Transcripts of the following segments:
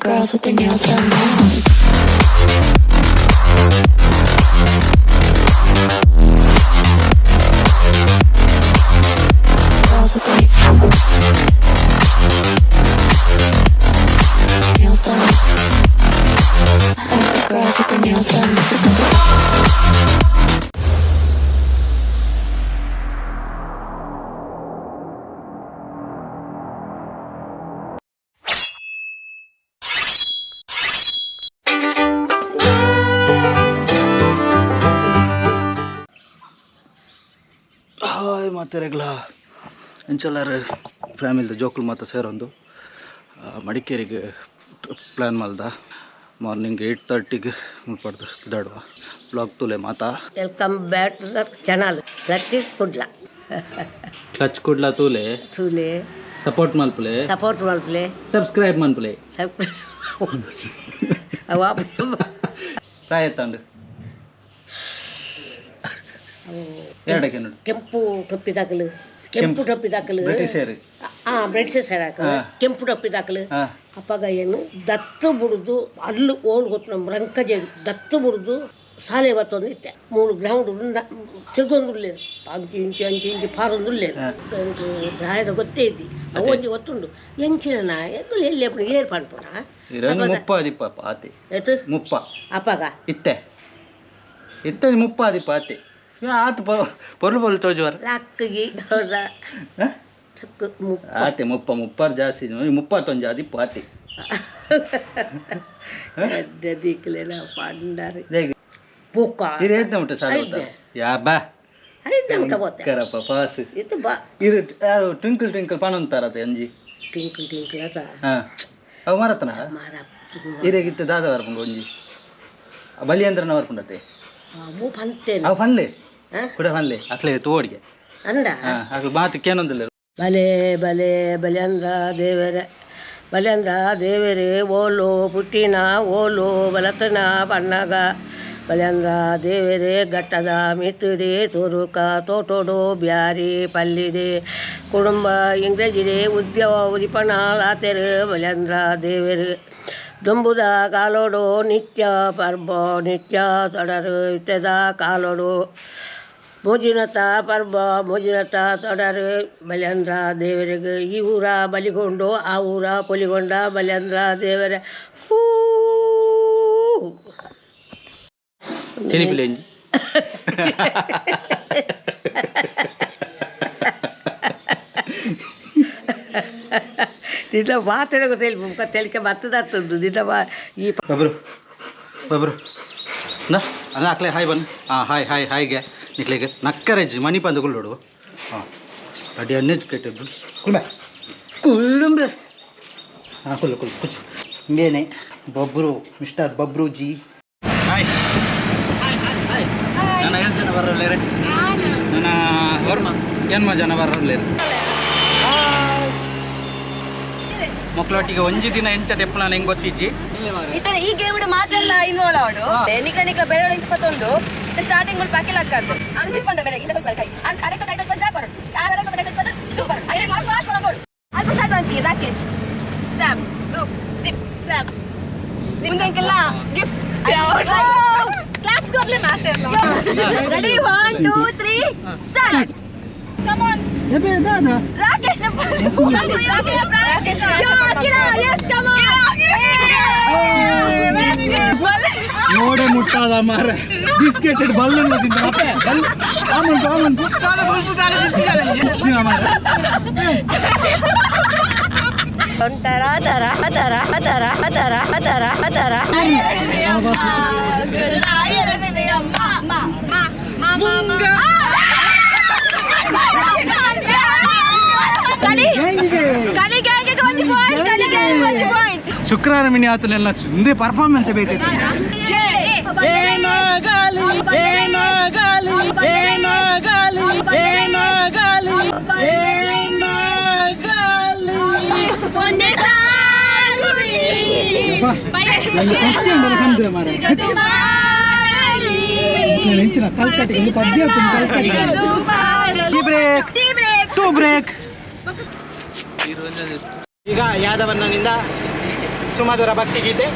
Girls with their nails done now. Girls with their nails done. I like the girls with their nails done. Hi ಮಾತೆರೆಗ್ಲ ಎಂಚಲ್ಲಾರು ಫ್ಯಾಮಿಲಿದ ಜೋಕುಲು ಮಾತ ಸೇರೊಂದು ಮಡಿಕೇರಿಗೆ plan ಮಲ್ದ. Morning 8:30ಗೆ ಮುಲ್ಪಡ್ದು ಪಿದಾಡುವ. Blog ತೂಲೆ ಮಾತಾ. Welcome back to the channel clutch Kudla. Clutch Kudla ತೂಲೆ. ತೂಲೆ. Support ಮಲ್ಪುಲೆ. Support ಮಲ್ಪುಲೆ. Subscribe ಮನ್ಪುಲೆ. ಪ್ರಾಯ ತಂಡು ಎರಡಕ್ಕೆ ನೋಡಿ. ಕೆಂಪು ಟೊಪ್ಪಿ ದಾಕಲು, ಕೆಂಪು ಟೊಪ್ಪಿ ದಾಕಲು. ಬ್ರಿಟಿಷರು. ಆ ಬ್ರಿಟಿಷರ್ ಹಾಕಲು ಕೆಂಪು ಟೊಪ್ಪಿ ದಾಕಲು. ಅಪ್ಪಗ ಏನು ದತ್ತು ಬುಡುದು ಅಲ್ಲು ಓಲ್ ಗೊತ್ತು ನಮ್ಮ ರಂಕಜೆ ದತ್ತು ಬುಡುದು ಸಾಲೆ ಬತ್ತೊಂದು ಇತ್ತೆ ಮೂರು ಗ್ರೌಂಡ್ ತಿರ್ಗೊಂದುಲ್ಲೇರು, ಅಂಚಿ ಇಂಚಿ ಅಂಚಿ ಇಂಚಿ ಪಾರೊಂದುಲ್ಲೇರು. ಎಂಕ್ ಪ್ರಾಯದ ಗೊತ್ತೇ ಇದ್ದಿ, ಅವು ಒಂಜಿ ಗೊತ್ತುಂಡು ಎಂಚಿನ ಎಂಕುಲು ಎಲ್ಲಿ ಅಪ್ಪು ಏರ್ ಪನ್ಪುನ. ಇರೊಂದು ಮುಪ್ಪಾದಿಪ್ಪ ಆತೆ. ಏತು? ಮುಪ್ಪ. ಅಪ್ಪಗ. ಇತ್ತೆ ಇತ್ತೆ ಮುಪ್ಪಾದಿಪ್ಪ ಆತೆ. ಆತು ಪೊರ್ಲು ಪೊರ್ಲು ತೋಜುವಾರ. ಲಕ್ಕಿಗೆ ಮುಪ್ಪ. ಆತೆ ಮುಪ್ಪ, ಮುಪ್ಪಾರು ಜಾಸ್ತಿ, ಮುಪ್ಪತ್ತೊಂಜಿ ಆದಿಪ್ಪ ಆತೆ. ದಿಕ್ಲೆನ ಪಂಡರ್ ಬೊಕ್ಕ. ಇರು ಏತ್ನ ಮುಟ್ಟ ಸಾಲ? ಯಾ ಬಾ. ಐದು ಮುಟ್ಟ ಬೋತೆ. ಕರಪ್ಪ ಪಾಸ್. ಇತ್ತು ಬಾ. ಇರು, ಟ್ವಿಂಕಲ್ ಟ್ವಿಂಕಲ್ ಪನೊಂತಾರ ಅಂಜಿ. ಟಿಂಕಲ್ ಟಿಂಕಲ್ ಅತ. ಹಾಂ, ಅವು ಮರತನ. ಮಾರ. ಇರೆಗಿತ್ತ ದಾದ ಬರ್ಪುಂಡು ಒಂಜಿ ಬಲಿಯಂದ್ರನ ಬರ್ಪುಂಡತೆ. ಅವು ಪಂತೇನು. ಅವು ಪನ್ಲೆ. ಹಾ? ಕುಡ ಪನ್ಲೆ, ಅಕ್ಲೆ ತೋಡಿಗೆ. ಅಂದ. ಹಾಂ, ಅಕ್ಲು ಮಾತು ಕೇನೊಂದಿಲ್ಲ. ಬಲೆ ಬಲೆ ಬಲೇಂದ್ರ ದೇವರೇ, ಬಲೇಂದ್ರ ದೇವರೇ, ಓಲೋ ಪುಟ್ಟಿನ ಓಲೋ ಬಲತನ ಪನ್ನಗ ಬಲೇಂದ್ರ ದೇವರೇ, ಘಟ್ಟದ ಮಿತ್ತುಡೆ ತುರುಕ ತೋಟೋಡು ಬ್ಯಾರಿ ಪಲ್ಲಿಡೆ ಕುಟುಂಬ ಇಂಗ್ರಜಿಡೆ ಉದ್ಯವ ಉದಿಪನ ಲಾತೆರು ಬಲೇಂದ್ರ ದೇವರು, ದುಂಬುದ ಕಾಲೋಡು ನಿತ್ಯ ಪರ್ಬ ನಿತ್ಯ ತೊಡರು, ಇತ್ಯದ ಕಾಲೋಡು ಮೋಜಿನತ ಪರ್ಬ ಮೋಜಿನತ ತೊಡರು ಬಲೇಂದ್ರ ದೇವರಿಗೆ, ಈ ಊರ ಬಲಿಗೊಂಡು ಆ ಊರ ಪೊಲಿಗೊಂಡ ಬಲೇಂದ್ರ ದೇವರ ಹೂ. ತೆನಿಪಿಲೆ ಒಂಜಿ. ನಿನ್ನ ಮಾತಿನ ಗೊತ್ತಿಲ್ಲ, ತೆಲಿಕೆ ಬತ್ತದತ್ತದ್ದು ನಿನ್ನ ಬಾ ಈ. ಬಬ್ರು ಬಬ್ರು ನಾ ಅಲ್ಲ, ಅಕ್ಲೆ ಹಾಯ್ ಬನ್. ಹಾಂ, ಹಾಯ್ ಹಾಯ್ ಹಾಯ್ಗೆ ನಿಕ್ಲೆಗೆ ನಕ್ಕರೇಜ್ ಮನಿ ಪಂದ ಕುಲ್ಲೋಡು. ಹಾಂ, ಅಡಿ ಅನ್ಎಜುಕೇಟೆಡ್. ಕುಲ್ಬೆ ಕುಲ್ಲುಂಬೆ. ಹಾಂ, ಕುಲ್ಲು ಕುಲ್ಲು ಕುಚ್ಚು. ಇಂದೇನೆ Babru, mister Babru ji. Hi hi hi. ನನ್ನ ಏಳು ಜನ ಬರೋಲ್ಲೇರೆ, ನನ್ನ ವರ್ಮ ಎನ್ಮ ಜನ ಬರೋಲ್ಲೇರೆ. ಮಕ್ಕಳೊಟ್ಟಿಗೆ ಒಂಜಿ ದಿನ ಎಂಚ ತೆಪ್ಪು ನಾನು ಹೆಂಗೆ ಗೊತ್ತಿಜ್ಜಿ. ಇತ್ತನೆ ಈ ಗೇಮ್ ಮಾತೆಲ್ಲ ಇನ್ವಾಲ್ವ್ ಆಡು. ನಿಕ್ಲ ನಿಕ್ಲ ಬೇರೆ ಪತ್ತೊಂದು ಇತ್ತ ಸ್ಟಾರ್ಟಿಂಗ್ ಮುಲ್ಪ ಅಖಿಲ ಅಕ್ಕಂದು ಅಡು ಜಿಪ್ ಅಂದ ಬೇರೆ ಇಂದ ಕೈ ಅಡಕ ಕೈ ಕೈ ಜಾಪ್ ಆಡು ಆರ ಅಡಕ ಕೈ ಕೈ ಸೂಪರ್ ಐದು ವಾಶ್ ವಾಶ್ ಮಾಡಬಹುದು. ಅಲ್ಪ ಸ್ಟಾರ್ಟ್ ಮಾಡ್ತಿ Rakesh. Sam soup sip Sam. ಮುಂದೆಂಕೆಲ್ಲ ಗಿಫ್ಟ್ ಕ್ಲಾಪ್ಸ್ ಕೊಡ್ಲಿ ಮಾತೆಲ್ಲ. Ready, 1 2 3 start. Come on Rakesh. Rakesh, Akhila, yes, come on. ನೋಡೆ ಮುಟ್ಟಾದ ಮಾರ ಬಿಸ್ಕೆಟ್ ಬಲ್ಲು ತಿಂದ ಅಪ್ಪೆ ಬಲ್ ಆಮನ್ ಆಮನ್ ಮಾರ. ಒಂಥರ ತರ ತರ ತರ ತರ ತರ ತರ. ಶುಕ್ರವಾರ ಮಿನಿ ಆತನೆಲ್ಲ ಹಿಂದೆ ಪರ್ಫಾರ್ಮೆನ್ಸ್ ಬೇಕಿತ್ತು. ಏನಾಗಲಿ ಏನಾಗಲಿ ಏನಾಗಲಿ ಏನಾಗಲಿ ಏನಾಗಲಿ. ಪದ್ಯ. Break to break. ಈಗ ಯಾದವಣ್ಣನಿಂದ ಸುಮಧುರ ಭಕ್ತಿಗೀತೆ.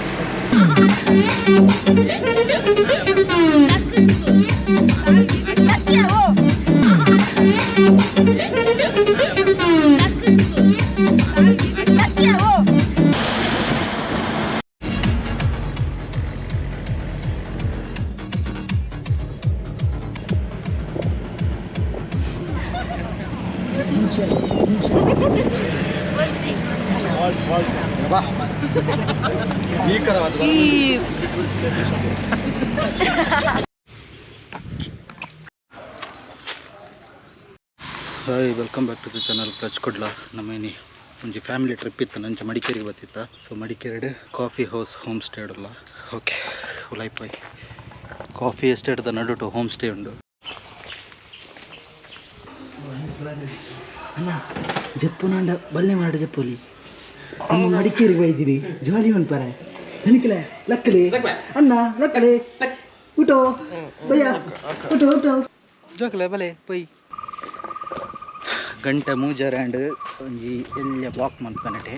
Hi, welcome back to the channel Praj Kudla. ನಮ್ಮ ಒಂಜಿ ಫ್ಯಾಮಿಲಿ ಟ್ರಿಪ್ ಇತ್ತು, ನಂಚ ಮಡಿಕೇರಿಗೆ ಬತ್ತಿತ್ತ. ಸೊ ಮಡಿಕೇರಿಡ್ ಕಾಫಿ ಹೌಸ್ ಹೋಮ್ ಸ್ಟೇ ಇಡಲ್ಲ. ಓಕೆ, ಉಲೈಪಾಯ್ ಕಾಫಿ ಎಸ್ಟೇಟ್ದ ನಡುಟು ಹೋಮ್ ಸ್ಟೇ ಉಂಡು. ಅಣ್ಣ ಜಪ್ಪುನಾಂಡ ಬಲ್ಲೆ ಮಾಡ ಜಪ್ಪುಲಿ ಅಮ್ಮ ಮಡಿಕೇರಿಗೆ ಬೈದಿರಿ ಜಾಲಿ ಮನ್ಪರೆ ನನಕಿಲೆ ಲಕ್ಕಲೆ ಅಣ್ಣ ಲಕ್ಕಲೆ ಊಟೋ ಭಯ್ಯ ಊಟೋ ಊಟೋ ಜೋಕಲೆ ಬಲೆ ಪೊಯ್ ಗಂಟೆ ಮೂಜರೆ ಆ್ಯಂಡ್ ಒಂಜಿ ಎಲ್ಯ ವಾಕ್ ಮನ್ಪನಟೆ.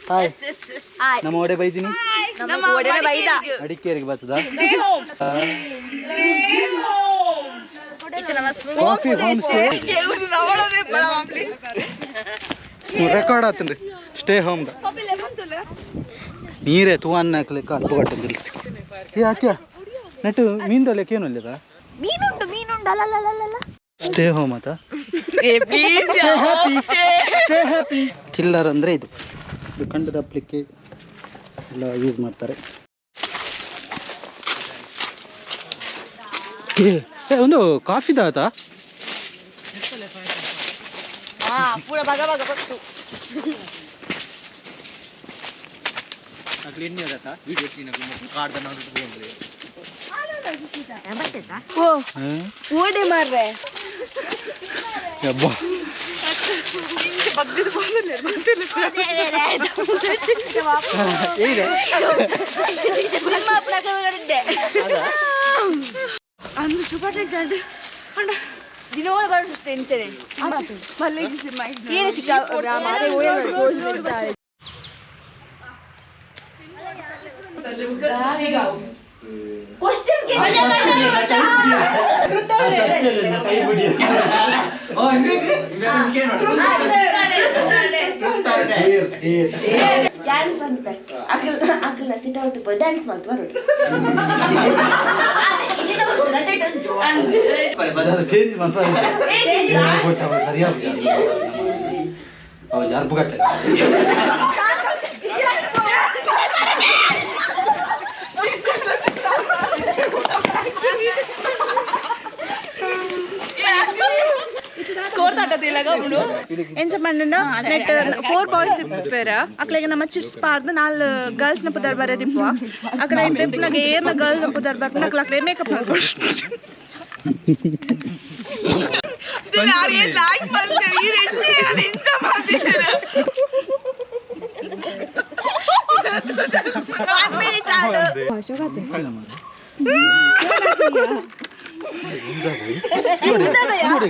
ಹಾಯ್, ನಮ್ಮ ಒಡೆ ಬೈದಿನಿ ಮಡಿಕೇರಿಗೆ ಬರ್ತದ ಕಾಫಿ ಹೋಮ್ ಸ್ಟೇ ರೆಕಾರ್ಡ್ ಆತನ್ರಿ. ಸ್ಟೇ ಹೋಮ್ ನೀರೇ ತೂವನ್ನ ಹಾಕ್ಲಿಕ್ಕೆ ಅಲ್ಪ ಕಟ್ಟಂದಿಲ್ಲ. ಏ ಅತ್ಯ ನೆಟ್ಟು ಮೀನ್ದೊಲೆಕ್ ಏನು ಇಲ್ಲದ ಮೀನುಂಟು ಮೀನುಂಟು ಅಲ್ಲ. ಸ್ಟೇ ಹೋಮ್ ಆತ. ಸ್ಟೇ ಹ್ಯಾಪಿ ಕಿಲ್ಲರ್ ಅಂದರೆ ಇದು ಇದು ಕಂಡು ತಪ್ಪಲಿಕ್ಕೆ ಎಲ್ಲ ಯೂಸ್ ಮಾಡ್ತಾರೆ. ಒಂದು ಕಾಫಿದ ಆತ. ಪೂರ ಬಗ ಬಗ ಬತ್ತು. ಓಡೆ ಮಾರ್ರೆ. ಯಬ್ಬಾ. ದಿನೋಳ ಬರೋಷ್ಟು ಎಂಚನೆ ಏನು ಚಿಕ್ಕ ಕ್ವಶನ್ ಡ್ಯಾನ್ಸ್ ಬಂದಿಪೆ ಅಕ್ಲ ಅಕ್ಲ ಸಿಟ್ ಔಟ್ ಪೋ ಡ್ಯಾನ್ಸ್ ಮಾಡ್ತು ಬರೋಡು. ಚೇಂಜ್ ಮಾಡ್ತಾರೆ ಸರಿಯಾಗಿ ಯಾರು ಬುಗಟ್ಟೆ. ಎಂಚ ಪಂಡ ನೆಟ್ 4 ಬಾಯ್ಸ್ ಇಪ್ಪೇರ ಅಕ್ಲೆಗೆ ನಮ್ಮ ಚಿಟ್ಸ್ ಪಾರ್ದು ನಾಲ್ ಗರ್ಲ್ಸ್ ನ ಪುದರ್ ಬರೋದಿಪ್ಪ. ಅಕಡೆ ಇಂಟೆಂಪ್ನಾಗ ಏರ್ನ ಗರ್ಲ್ ನ ಪುದರ್ ಬರ್ಪುನ ಅಕ್ಲ ಅಕ್ಲೆ ಮೇಕಪ್ ಮಾಡ್ಕೊಡು.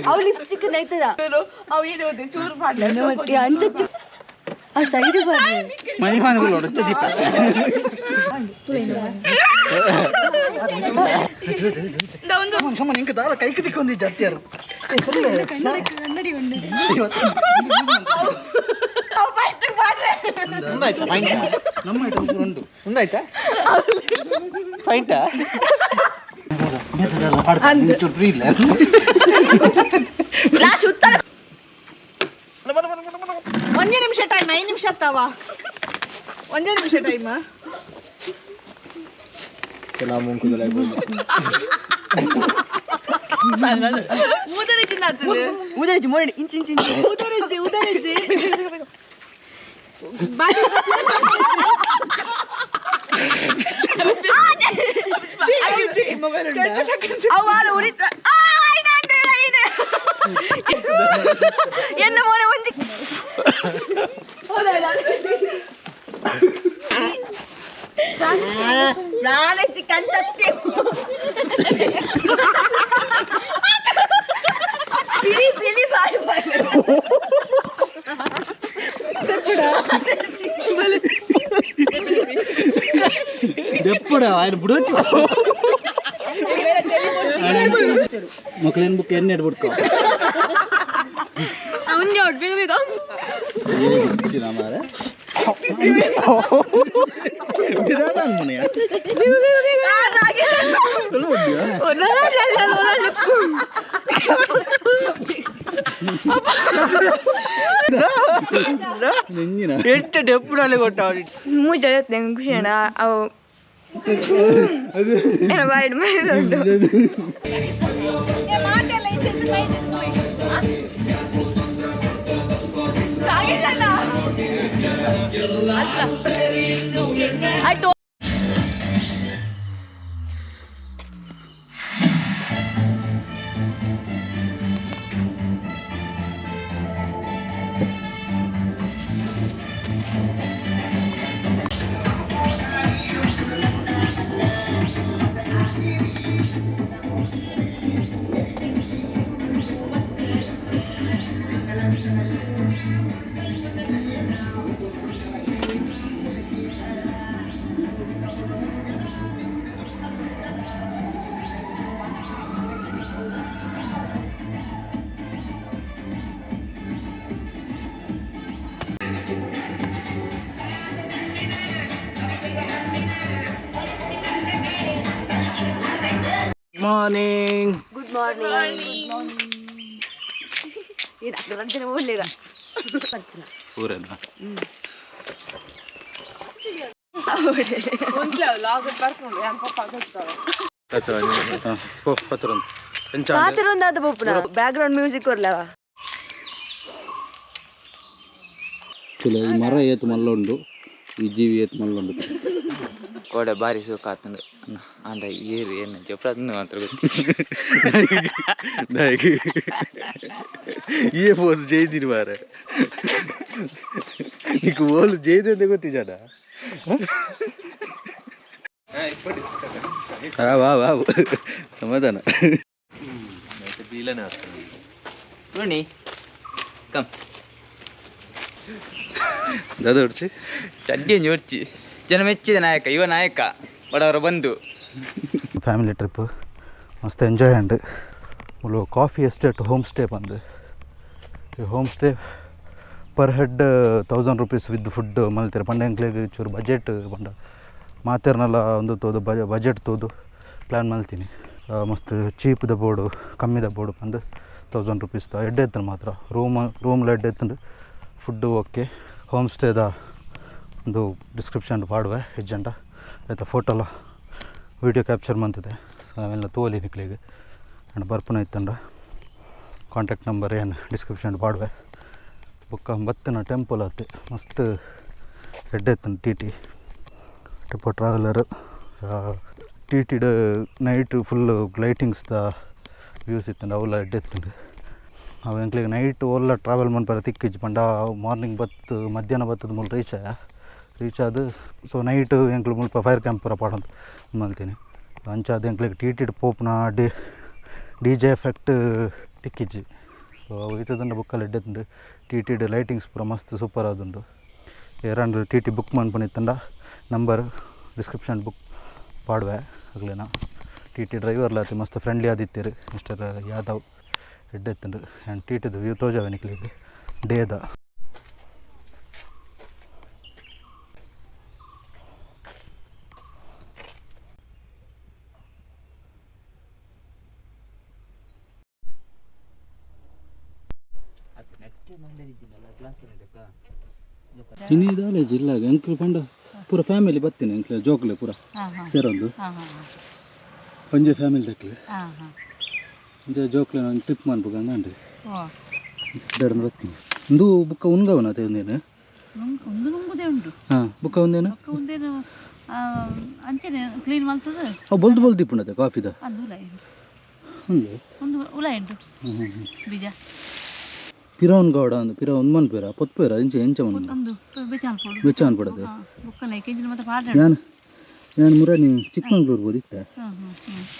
ಅವು ಲಿಪ್ಸ್ಟಿಕ್ ನೈತದ ಆ ಸೈಡ್ ಬರ್ರಿ. ಮನಿ ಮಾಂಗಲು ದೀಪ. ಇಂಕ ದಾರ ಕೈకి ತಿಕ್ಕೊಂದು ಜಾತಿಯರು. ನಮ್ಮ ಐಟಮ್ ಉಂಟು. ಒಂದಾಯ್ತಾ ಫೈಂಟಾ? ಫ್ರೀ ಇಲ್ಲ. ಲಾಸ್ಟ್ ಉತ್ತರ ಒಂದೇ ನಿಮಿಷ ಟೈಮ್, 5 ನಿಮಿಷ ಆಗ್ತಾವ. ಒಂದೇ ನಿಮಿಷ ಟೈಮ್. ಉದರಿಜಿ ಮೋಡಿ ಇಂಚ್ ಇಂಚ್ ಇಂಚ್ ಉದರಿಜಿ ಉದರಿಜಿ ಅವಾಲು ಉರಿತ ಎನ್ನ ಮೋನೆ ಒಂಜಿ ಮೊಕ್ಲೇನ್ ಬುಕ್ ಎಣ್ಣೆ ಬುಡ್ಕೊ ಖುಷಿ ಅವು ವೈಡ್ ಉಂಟು. ಆಯ್ತು. Morning. Good morning. ಊರೇನಾ? ಪಾತ್ರ ಪೋಪುನ ಬ್ಯಾಕ್ ಗ್ರೌಂಡ್ ಮ್ಯೂಸಿಕ್ ಕೊರ್ಲವ. ಈ ಮರ ಏತ್ ಮಲ್ಲ ಉಂಡು, ಈ ಜೀವಿ ಏತ್ ಮಲ್ಲ ಉಂಡು. ಕೋಡೆ ಬಾರಿ ಸುಖ ಆತಂಡು ಆಂಡ ಏರು ಏನು ಜಪ್ರಾತ್ನ ಮಾತ್ರ ಗೊತ್ತಿಲ್ಲ. ఏ పోదు జైదిని మారే నీకు ఓలు జైది ఎందుకు ಗೊತ್ತಿಜಾಡ? వా వా సమాధాನ. ಕಮ್ ದಾದ ಹೊಡ್ಚಿ ಚಡ್ಡಿ ಹೊಡ್ಚಿ ಜನ ಮೆಚ್ಚಿದ ನಾಯಕ ಇವ ನಾಯಕ ಬಡವರ ಬಂಧು. ಫ್ಯಾಮಿಲಿ ಟ್ರಿಪ್ ಮಸ್ತ್ ಎಂಜಾಯ್ ಅಂಡ್ ಮುಲು ಕಾಫಿ ಎಸ್ಟೇಟ್ ಹೋಮ್ ಸ್ಟೇ ಬಂದು. ಈ home stay per head 1000 rupees with food ಮಲ್ತೀರ. ಪಂಡ ಎಂಕ್ಲೆಗ್ ಚೂರು ಬಜೆಟ್ ಪಂಡ ಮಾತೆರ್ನಲ್ಲ ಒಂದು ತೋದು ಬಜೆಟ್ ತೋದು ಪ್ಲ್ಯಾನ್ ಮಲ್ತೀನಿ. ಮಸ್ತ್ ಚೀಪ್ದ ಬೋರ್ಡು ಕಮ್ಮಿದ ಬೋರ್ಡು ಪಂದು 1000 ರುಪೀಸ್ ಎಡ್ಡೆ ಎತ್ತಂಡು ಮಾತ್ರ. ರೂಮ್ಲ ಎಡ್ಡೆ ಎತ್ತಂಡು, ಫುಡ್ಡು ಓಕೆ. ಹೋಮ್ ಸ್ಟೇದ ಒಂದು ಡಿಸ್ಕ್ರಿಪ್ಷನ್ ಪಾಡುವೆ ಹೆಜ್ಜಂಡ ಆಯ್ತಾ. ಫೋಟೋಲ ವೀಡಿಯೋ ಕ್ಯಾಪ್ಚರ್ ಮಂತಿದೆ ಅವೆಲ್ಲ ತೋಲಿ ನಿಕ್ಲೆಗ್. ಆ್ಯಂಡ್ ಬರ್ಪುನ ಇತ್ತಂಡ ಕಾಂಟ್ಯಾಕ್ಟ್ ನಂಬರ್ ಏನು ಡಿಸ್ಕ್ರಿಪ್ಷನ್ ಪಾಡುವೆ. ಬೊಕ್ಕ ಬತ್ತಿನ ಟೆಂಪಲ್ ಆತು ಮಸ್ತ್ ಎಡ್ಡೆ ಇತ್ತಂಡು. T T tempo traveller T ಟಿಡ್ night full ಲೈಟಿಂಗ್ಸ್ದ views ಇತ್ತಂಡು, ಅವೆಲ್ಲ ಎಡ್ಡೆ ಇತ್ತಂಡು. ಅವು ಎಂಕ್ಲೆಗ್ ನೈಟ್ ಓಲ್ಲ ಟ್ರಾವೆಲ್ ಮನ್ಪರೆ ತಿಕ್ಕಿಜ್ಜಿ. ಪಂಡ ಮಾರ್ನಿಂಗ್ ಬತ್ತು ಮಧ್ಯಾಹ್ನ ಬತ್ತದ ಮೂಲು ರೀಚ್ ಆಯ ರೀಚ್ ಆದ್ ಸೊ ನೈಟ್ ಎಂಕ್ಲು ಮುಲ್ಪ ಫೈರ್ ಕ್ಯಾಂಪ್ ಪೂರ ಪಾಡೊಂದು ಮಲ್ತೀನಿ. ಅಂಚಾದ್ ಎಂಕ್ಲೆಗ್ ಟಿ ಟಿಡ್ ಪೋಪುನ ಡಿ ಜೆ ಎಫೆಕ್ಟ್ ತಿಕ್ಕಿಜ್ಜಿ. ಸೊ ಅವು ಇತ್ತದಂಡ ಬುಕ್ಕಲ್ಲಿ ಎಡ್ಡೆ ಟಿ ಟಿಡ್ ಲೈಟಿಂಗ್ಸ್ ಪೂರ ಮಸ್ತ್ ಸೂಪರ್ ಆದುಂಡು. ಏರಾಂಡ ಟಿ ಟಿ ಬುಕ್ ಮನ್ಪುನಿತ್ತಂಡ ನಂಬರ್ ಡಿಸ್ಕ್ರಿಪ್ಷನ್ ಬುಕ್ ಪಾಡುವೆ ಅಗ್ಲೇನ. ಟಿ ಟಿ ಡ್ರೈವರ್ಲ ಆತು ಮಸ್ತ್ ಫ್ರೆಂಡ್ಲಿ ಆದಿತ್ತೆರ್ ಮಿಸ್ಟರ್ ಯಾದವ್ ಎಡ್ಡೆ ಇತ್ತುಂಡು. ಆ್ಯಂಡ್ ಟಿ ಟಿದ ವ್ಯೂ ತೋಜಾವೆ ನಿಕ್ಲೆಗ್ ಡೇದ. ಇನಿ ದಾಲೆ ಜಿಲ್ಲಾಗ ಎಂಕ್ಲು ಪಂಡ ಪೂರ ಫ್ಯಾಮಿಲಿ ಬತ್ತೀನಿ ಎಂಕ್ಲೆ ಜೋಕ್ಲೆ ಪೂರ ಸೇರೊಂದು ಒಂಜೆ ಫ್ಯಾಮಿಲಿ ದಕ್ಲೆ ಒಂಜೆ ಜೋಕ್ಲೆ ಒಂದು ಟ್ರಿಪ್ ಮನ್ಪುಗ ಅಂದಂಡು ದಡಂದು ಬತ್ತೀನಿ. ಇಂದು ಬುಕ್ಕ ಉಂಗವನ ಒಂದೇನು ಒಂದು ನುಂಗುದೇ ಉಂಟು. ಹಾಂ ಬುಕ್ಕ ಒಂದೇನು ಒಂದೇನು ಅಂಚನೆ ಕ್ಲೀನ್ ಮಾಡ್ತದೆ. ಅವು ಬೊಲ್ದು ಬೊಲ್ದು ಇಪ್ಪುಂಡತೆ ಕಾಫಿದ ಅದು ಉಲಾಯಿ ಉಂದು ಒಂದು ಉಲಾಯಿ ಉಂಟು ಬೀಜ. ಪಿರವನ್ ಗೌಡ ಅಂದು ಪಿರ ಒಂದು ಮನ್ಪೇರ ಪೊತ್ಪೇರ ಇಂಚ ಎಂಚ ಮನ್ಪು ಒಂದು ಬೆಚ್ಚ ಅನ್ಪೋಡು ಬೆಚ್ಚ ಅನ್ಪಡದು ಬುಕ್ಕನೆ ಕೆಂಜಿನ ಮತ್ತೆ ಪಾಡ ಯಾನ್ ನಾನು ಮುರಾನಿ ಚಿಕ್ಕಮಂಗ್ಳೂರು ಬೋದಿತ್ತ.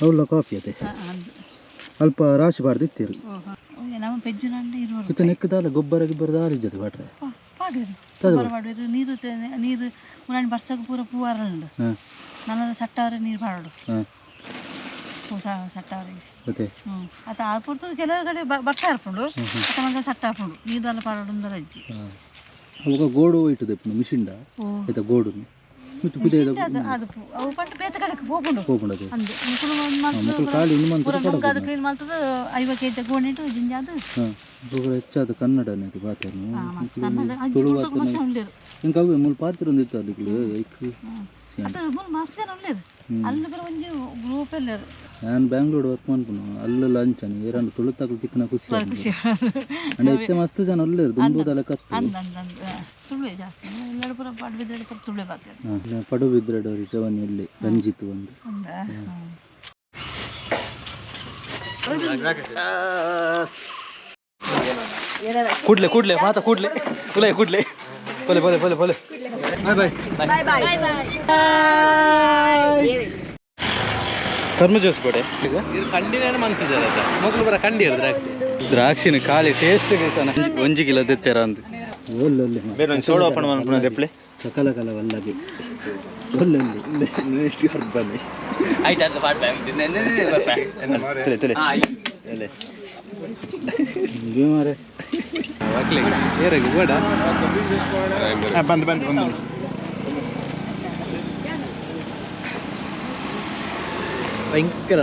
ಅವಳ ಕಾಫಿ ಅದೇ ಅಲ್ಪ ರಾಶಿ ಬಾರ್ದು ಇತ್ತೀರು. ನಮ್ಮ ಪೆಜ್ಜುನಂಡ ಇರುವರು. ಇತ್ತ ನೆಕ್ಕದಾಲ ಗೊಬ್ಬರ ಗಿಬ್ಬರ ದಾರಿಜ್ಜದು ಬಾಟ್ರೆ. ಪಾಡುವೆರು, ಗೊಬ್ಬರ ಪಾಡುವೆರು. ನೀರು ನೀರು ಮುರಾನಿ ಬರ್ಸಕ್ಕೆ ಪೂರ ಪೂವಾರ ಉಂಡು. ನನ್ನ ಸಟ್ಟವರೆ ನೀರು ಪಾಡೋಡು. ಪೂ ಸಟ್ಟವರೆಗೆ. ಅದೇ. ಅತ್ತ ಆ ಪುರ್ತು ಕೆಲವು ಕಡೆ ಬರ್ಸ ಇರ್ಪುಂಡು, ಅತ್ತ ಮಂಗ ಸಟ್ಟ ಹಾಪುಂಡು, ನೀರೆಲ್ಲ ಪಾಡೋಡು ಅಂದರ ಅಜ್ಜಿ. ಅವಾಗ ಗೋಡು ಇಟ್ಟದೆ ಮಿಷಿನ್ಡ ಆಯ್ತಾ ಗೋಡು ಮತ್ತು ಪಿದೆ. ಅದು ಅದು ಅವು ಪಂಡ ಬೇತೆ ಕಡೆಗೆ ಹೋಗುಂಡು. ಹೋಗುಂಡು ಅದು. ಅಂದು ಮುಕುಲು. ಮುಕುಲು ಖಾಲಿ ಇನ್ನು ಮಂತ್ರ. ಪೂರ ನುಗ್ಗಾದು ಕ್ಲೀನ್ ಮಾಡ್ತದ 50 ಕೆಜಿ ಗೋಣಿಟ್ಟು ಜಿಂಜಾದು. ಹಾಂ, ಗೊಬ್ಬರ ಹೆಚ್ಚಾದ ಕನ್ನಡನೇ ಅದು ಬಾತೇನು. ಕನ್ನಡ ತುಳು. ತುಳು ಮಸ್ತ್ ಉಳ್ಳೇರು. ಇಂಕ ಅವೆ ಮೂಲು ಪಾತ್ರ ಒಂದಿತ್ತು ಅದಕ್ಕೆ ಐಕ್. ಅದು ಮೂಲು ಮಸ್ತ್ ಜನ ಉಳ್ಳೇರು ಅಲ್ಲಿ, ಬೇರೆ ಒಂಜಿ ಗ್ರೂಪ್ ಎಲ್ಲರು. ನಾನು ಬ್ಯಾಂಗ್ಳೂರ್ ವರ್ಕ್ ಮಾಡ್ಕೊಂಡು ಅಲ್ಲೆಲ್ಲ ಅಂಚನೆ ಏರಂಡು ತುಳು ತಗಲು ತಿಕ್ಕನ ಖುಷಿ ಆಗಿದೆ. ಅಂಡ ಇತ್ತೆ ಮಸ್ತ್ ಜನ ಉಲ್ಲೇರು ದುಂಬುದಲ್ಲ ಕತ್ತು. ಅಂದ ಅಂದ ಅಂದ ತುಳುವೆ ಜಾಸ್ತಿ ಎಲ್ಲರೂ, ಪೂರ ಪಡುಬಿದ್ರೆ ಪೂರ ತುಳುವೆ ಬಾತೇರು. ಹಾಂ, ಪಡುಬಿದ್ರಡೋರಿ ಜವನಿ ಇಲ್ಲಿ ರಂಜಿತ್ ಒಂದು. ಅಂದ. ಕೂಡ್ಲೆ ಕೂಡ್ಲೆ ಮಾತಾ ಕೂಡ್ಲೆ ಕುಲೆ ಕೂಡ್ಲೆ ಪೊಲೆ ಪೊಲೆ ಪೊಲೆ ಪೊಲೆ. Bye bye. Bye bye. ಕರ್ಮ ಜ್ಯೂಸ್ ಕೊಡೆ. ಕಂಡಿನ ಮಕ್ಕಳು ಬರ ಕಂಡಿ ದ್ರಾಕ್ಷಿ. ದ್ರಾಕ್ಷಿನ ಖಾಲಿ ಟೇಸ್ಟ್ ಒಂಜಿ ಕಿಲೋ ದೆತ್ತೆರ ಅಂದು. ಒಲ್ಲೊಲ್ಲೆ ಬೇರೆ ಒಂದು ಸೋಡಾ ಓಪನ್ ಮನ್ಪುನ ದೆಪ್ಲೆ. ಸಕಲ ಕಲ ವಲ್ಲಭಿ ಒಲ್ಲೊಲ್ಲಿ. ಆಯ್ತು ಅಂತ ಪಾಡ್ಬೆ. ತುಲೆ ತುಲೆ ಎಲೆ. ಮಾರೆ. ಏರಾಗಿ ಬೇಡ. ಬಂದು ಬಂದು ಬಂದು. ಭಯಂಕರ.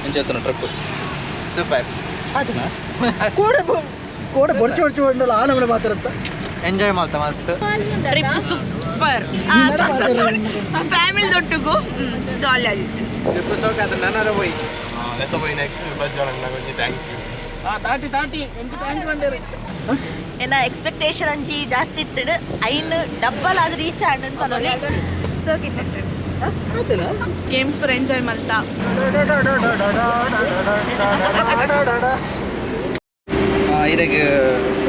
ಎಂಚ ಟ್ರಿಪ್? ಸೂಪರ್. ಕೋಡೆ ಕೋಡೆ ಬೊರ್ಚು ಬೊರ್ಚು ಬಂಡಲ್ಲ ಆ ನಮ್ಮನೆ ಮಾತಾಡುತ್ತ. ಎಂಜಾಯ್ ಮಾಡ್ತಾ ಮಸ್ತ್. ಟ್ರಿಪ್ ಸೂಪರ್, ಫ್ಯಾಮಿಲಿ ದೊಡ್ಡಗೂ ಜಾಲಿ ಆಗಿತ್ತು. ಏನ ಎಕ್ಸ್ಪೆಕ್ಟೇಷನ್ ಅಂಚಿ ಜಾಸ್ತಿ ಇತ್ತು, ಐನು ಡಬ್ಬಲ್ ಆದ್ ರೀಚ್ ಆಡ್ ಅಂತ ಸೋಕಿತ್ತು. ಗೇಮ್ಸ್ ಪೂರ ಎಂಜಾಯ್ ಮಲ್ತಾ. ಇರೆಗ್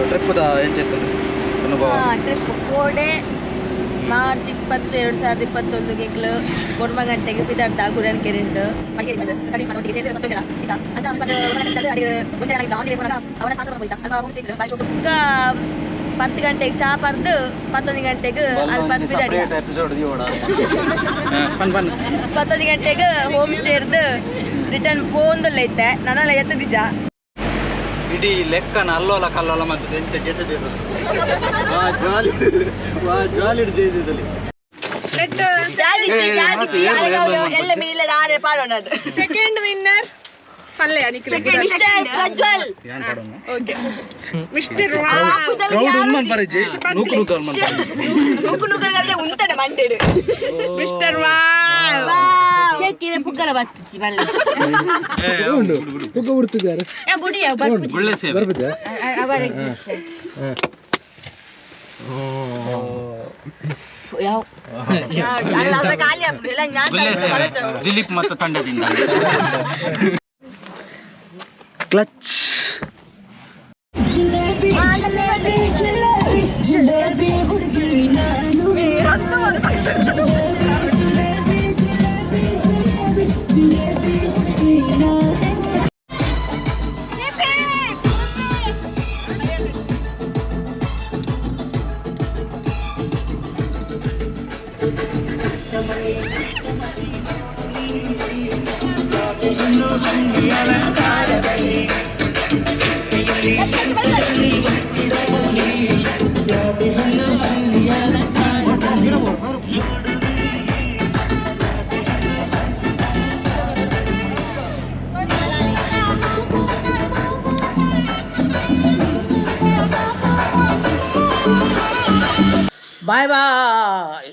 ಟ್ರಿಪ್ದ ಎಂಚಿತ್ತು ಅನುಭವ? ಟ್ರಿಪ್ ಕೋಡೆ ಮಾರ್ಚ್ 20 2021 ಎಂಕ್ಲು 9 ಗಂಟೆಗೆ ಪಿದಾರ್ದ ಗುರನ್ ಕೆರೆಂದು. 10 ಗಂಟೆಗೆ ಚಾ ಪರ್ದು 11 ಗಂಟೆಗೆ ಅಲ್ಲಿ ಪತ್ತು ಪಿದಾಡಿ. ಎಪಿಸೋಡ್ ಪನ್ ಪನ್. 11 ಗಂಟೆಗೆ ಹೋಮ್ ಸ್ಟೇರ್ದು ರಿಟರ್ನ್ ಫೋನ್ದಲ್ಲ ಇತ್ತೆ ನನ್ನೆಲ್ಲ ಎತ್ತದಿಜ. ಇಡೀ ಲೆಕ್ಕನ ಅಲ್ಲೋಲ ಕಲ್ಲೋಲ ಮತ್ತೆ ಎಂತ ಜೊತೆ ವಾ ಜಾಲಿ ವಾ ಜಾಲಿ ಜೈದಲ್ಲಿ. ಜಾಗಿಜ್ಜಿ ಜಾಗಿಜ್ಜಿ ಎಲ್ಲ ಮಿನಿಲ್ಲ ಆರೆ ಪಾಡೋಣ ಅದು. ಸೆಕೆಂಡ್ ವಿನ್ನರ್ ಪಲ್ಲೆ ಅನಿಕ್ಲೆ. Second mister Prajwal. Okay mister. Crowd ಉಮ್ಮನ್ ಬರಜ್ಜಿ ನೂಕು ನೂಕು ಅನ್ಮನ್. ನೂಕು ನೂಕು ಉಂತಡೆ ಮಂಟೆಡು. Mister wow. ಶೆಟ್ಟಿನ ಪುಗ್ಗಲ ಬತ್ತಿಚ್ಚಿ ಬಲ್ಲ. ಪುಗ್ಗ ಬಿಡ್ತಿದ್ದಾರೆ. ಒಳ್ಳೆ ಸೇವೆ. ಬರ್ಬಿದ್ದೆ. ಅಲ್ಲ ಅದ ಖಾಲಿ ಆಗ್ಬಿಡು ಎಲ್ಲ ನಾನು. ಒಳ್ಳೆ ಸೇವೆ ದಿಲೀಪ್ ಮತ್ತು ತಂಡದಿಂದ ಕ್ಲಚ್. Boy boy.